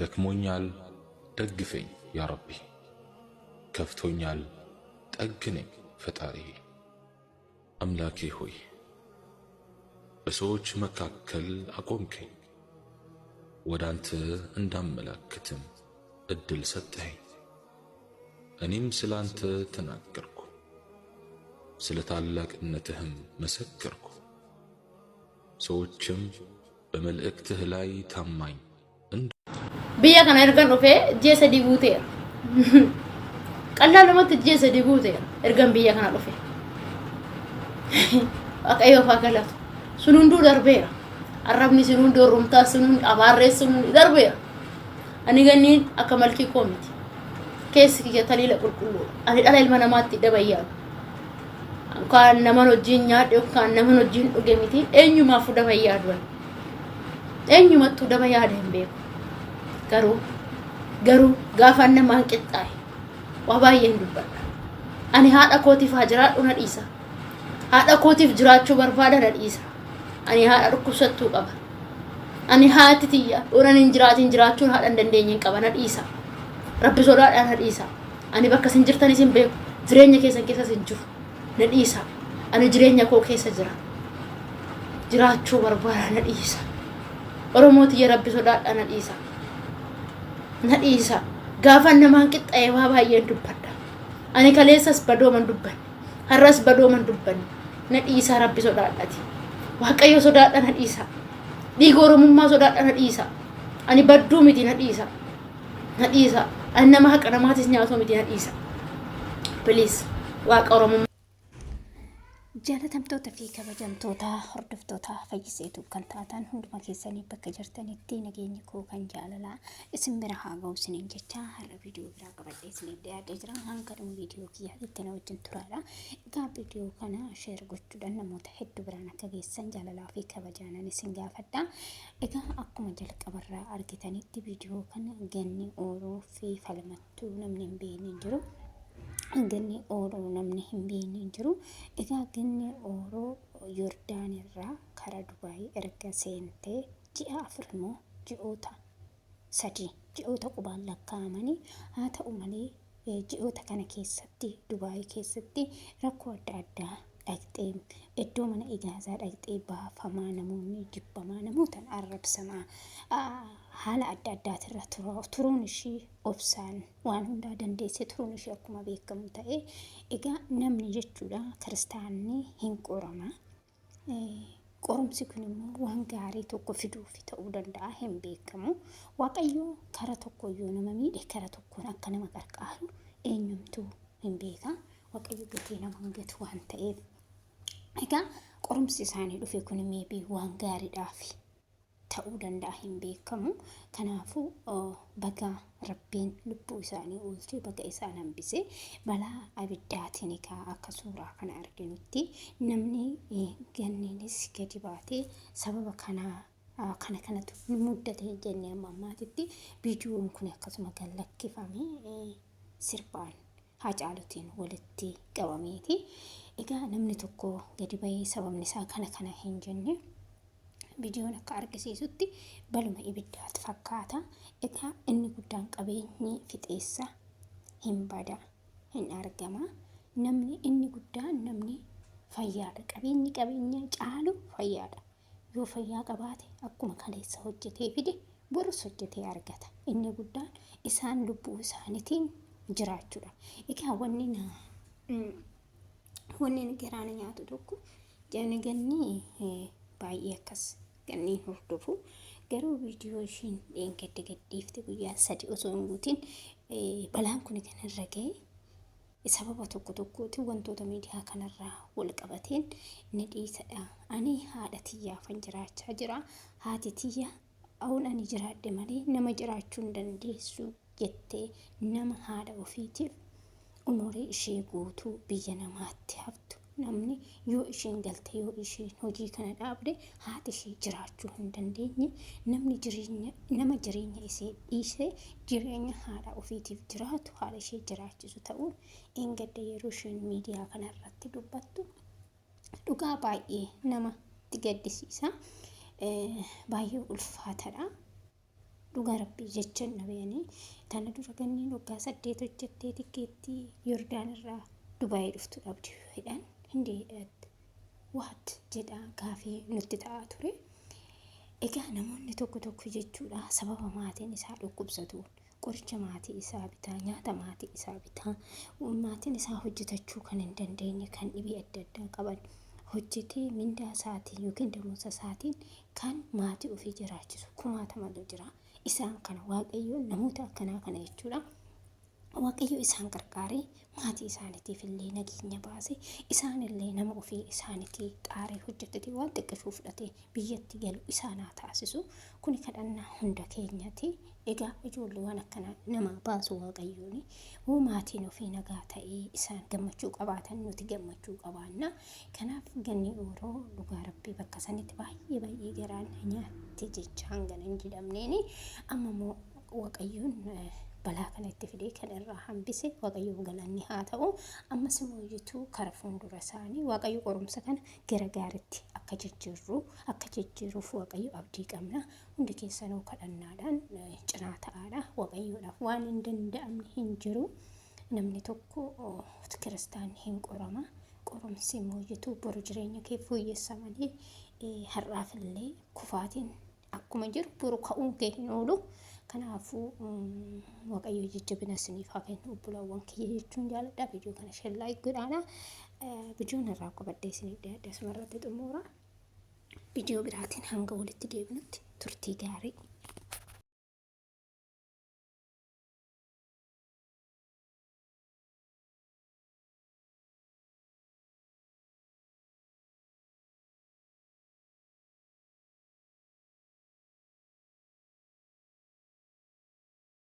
ደክሞኛል ደግፈኝ ያ ረቢ፣ ከፍቶኛል ጠግነኝ ፈጣሪዬ። አምላኬ ሆይ በሰዎች መካከል አቆምከኝ፣ ወደ አንተ እንዳመላክትም እድል ሰጠኸኝ። እኔም ስለ አንተ ተናገርኩ፣ ስለ ታላቅነትህም መሰከርኩ። ሰዎችም በመልእክትህ ላይ ታማኝ Biyya kana ergan dhufee ji'a 3 guuteera. Qallaalumatti ji'a 3 guuteera ergan biyya kana dhufe. Waaqayyoof haa galatu. Sun hunduu darbeera. Arrabni sun hundi, orrumtaa sun hundi, abaarree sun hundi darbeera. Ani ganniin akka malkii koo miti. Keessi kiyya taliila qulqulluudha. Ani dhala ilma namaatti daba hin yaadu. Kan naman wajjin nyaadhe yookaan naman wajjin dhuge miti eenyumaafuu daba hin yaadu ani. Eenyumattuu daba yaada hin beeku. Garuu garuu gaafa namaan qixxaa'e waa baay'een dubbadha. Ani haadha kootiif haa jiraadhu na dhiisa. Haadha kootiif jiraachuu barbaada na dhiisa. Ani haadha dhukkubsattuu qaba. Ani haati tiyya onan hin jiraatin jiraachuun haadha hin dandeenye hin qaba na dhiisa. Rabbi sodaadhaa na dhiisa. Ani bakka isin jirtanis hin beeku. Jireenya keessan keessas hin jiru. Na dhiisa. Ani jireenya koo keessa jira. Jiraachuu barbaada na dhiisa. Oromoo tiyya Rabbi sodaadhaa na dhiisa. Na dhiisa. Gaafa namaan qixxaa'e waa baay'een dubbadha. Ani kaleessas badooman dubbanne. Har'as badooman dubbanne. Na dhiisaa Rabbi sodaadhati. Waaqayyo sodaadha na dhiisa. Dhiiga Oromummaa sodaadha na dhiisa. Ani badduu miti na dhiisa. Na dhiisa. Ani nama haqa namaatis nyaatu miti na dhiisa. Please waaqa Oromummaa. Jaalatamtoota fi kabajamtoota hordoftoota Fayyiseetu kan taatan hunduma keessanii bakka jirtanitti nageenyi koo kan jaalalaa isin bira haa ga'u isiniin jecha har'a viidiyoo biraa qabadhee isiniif dhiyaadhee jira. Hanga dhuma viidiyoo kiyyaatti na wajjin turaadha. Egaa viidiyoo kana sheer gochuudhaan namoota hedduu biraan akka geessan jaalalaa fi kabajaanan isin gaafadha. Egaa akkuma jalqabarraa argitanitti viidiyoo kana ganni ooluu fi falmattuu namni hin beekne hin jiru. Ganni ooluu namni hin beekne hin jiru. Egaa ganni ooluu Yordaan irraa karaa Dubaayii erga seentee ji'a 4 immoo ji'oota 3 ji'oota qubaan lakkaa'amanii haa ta'u malee ji'oota kana keessatti Dubaayii keessatti rakkoo adda addaa dhaqxee iddoo mana ijaazaa dhaqxee baafamaa namoonni jibbamaa namootaan arrabsamaa haala adda addaatirra turuun ishii obsaan waan hundaa dandeessee turuun ishee akkuma beekamu ta'ee egaa namni jechuudha kiristaanni hin qorama. Qorumsi kun immoo waan gaarii tokko fiduuf ta'uu danda'a hin beekamu. Waaqayyo kara tokko yoo nama miidhe kara tokkoon akka nama qarqaaru eenyumtuu hin beeka. Waaqayyo gatii nama hin gatu waan ta'eef. Egaa qorumsi isaanii dhufe kun meebii waan gaariidhaafi. ta'uu danda'a hin beekamu. Kanaafuu baga Rabbiin lubbuu isaanii oolchee baga isaan hambise. Balaa abiddaatiin egaa akka suuraa kana arginutti namni ganniinis gadi baatee sababa kanaa kana kanatu nu muddate jennee amma ammaatitti viidiyoon kun akkasuma gad lakkifame sirbaan Haacaalutiin walitti qabameeti. Egaa namni tokko gadi bahee sababni isaa kana kana hin jenne. Viidiyoon akka argisiisutti baluma ibiddaati fakkaata. Egaa inni guddaan qabeenyi fixeessa hin bada hin argama. Namni inni guddaan namni fayyaadha. Qabeenyi qabeenya caalu fayyaadha. Yoo fayyaa qabaate akkuma kaleessa hojjetee fide borus hojjetee argata. Inni guddaan isaan lubbuu isaaniitiin jiraachuudha. Egaa wanni na wanni garaa na nyaatu tokko Jani ganni baay'ee akkas ganniin hordofu garuu viidiyoo ishiin dheengadda gadhiifte guyyaa 3 osoo hin guutin balaan kun kan irra ga'e sababa tokko tokkootiin wantoota miidiyaa kanarraa wal qabateen ni dhiisadha. Ani haadha tiyyaafan jiraachaa jira. Haati tiyya Aun ani jiraadhe malee nama jiraachuu hin dandeessu jettee nama haadha ofiitiif umurii ishee guutuu biyya namaatti haftu namni yoo isheen galte yoo isheen hojii kana dhaabde haati ishee jiraachuu hin dandeenye namni jireenya nama jireenya ishee dhiisee jireenya haadha ofiitiif jiraatu haadha ishee jiraachisu ta'uun dheengadda yeroo isheen miidiyaa kana irratti dubbattu Dhugaa baay'ee namatti gaddisiisa. Baay'ee ulfaatadha. Dhugaa rabbii jechan dhabeeni tana dura ganniin waggaa 8 hojjettee tikkeettii Yordaan irraa Dubaayii dhuftu dhabdi jedhan hindi waat jedha gaafii nutti ta'aa ture. Egaa namoonni tokko tokko jechuudha sababa maatiin isaa dhukkubsatuun qoricha maatii isaa bitaa, nyaata maatii isaa bitaa, maatiin isaa hojjetachuu kan hin dandeenye kan dhibee adda addaa qaban hojjetee mindaa isaatiin yookiin damooza isaatiin kan maatii ofii jiraachisu kumaatamatu jira. Isaan kana Waaqayyoon namoota akkanaa kana jechuudha. Waaqayyo isaan qarqaaree maatii isaaniitiif illee nageenya baase isaan illee nama ofii isaaniitii xaaree hojjetete waan xiqqishuu fudhatee biyyatti galu isaan haa taasisu. Kuni kadhannaa hunda keenyati. Egaa ijoollee waan akkanaa namaa baasu Waaqayyooni. Hoo maatiin ofii nagaa ta'ee isaan gammachuu qabaatan nuti gammachuu qabaanna. Kanaaf ganni ooroo dhugaa rabbii bakka sanitti baay'ee baay'ee garaan nyaatte jecha hangana hin jedhamneeni. Amma immoo Waaqayyoon balaa kana itti fidee kan irraa hambise Waaqayyoof galanni haa ta'u. Ammas immoo iyyuu kara fuuldura isaanii Waaqayyo qorumsa kana gara gaariitti akka jijjiirru akka jijjiiruuf Waaqayyo abdii qabna. Hundi keessanuu kadhannaadhaan cinaa ta'aadha. Waaqayyoodhaaf waan hin danda'amne hin jiru. Namni tokko kiristaanni hin qorama. Qorumsi immoo iyyuu boru jireenya kee fooyyessa malee har'aaf illee kufaatiin akkuma jiru boru ka'uun kee hin oolu. Kanaafuu Waaqayyo jajjabina isiniif haa kennu obbolaawwan kiyya jechuun jaaladha. Viidiyoo kana share like godhaadha. Viidiyoon irraa qabadhee isiniif dhiyaadhe asuma irratti xumura. Viidiyoo biraatiin hanga walitti deebinutti turtii gaarii.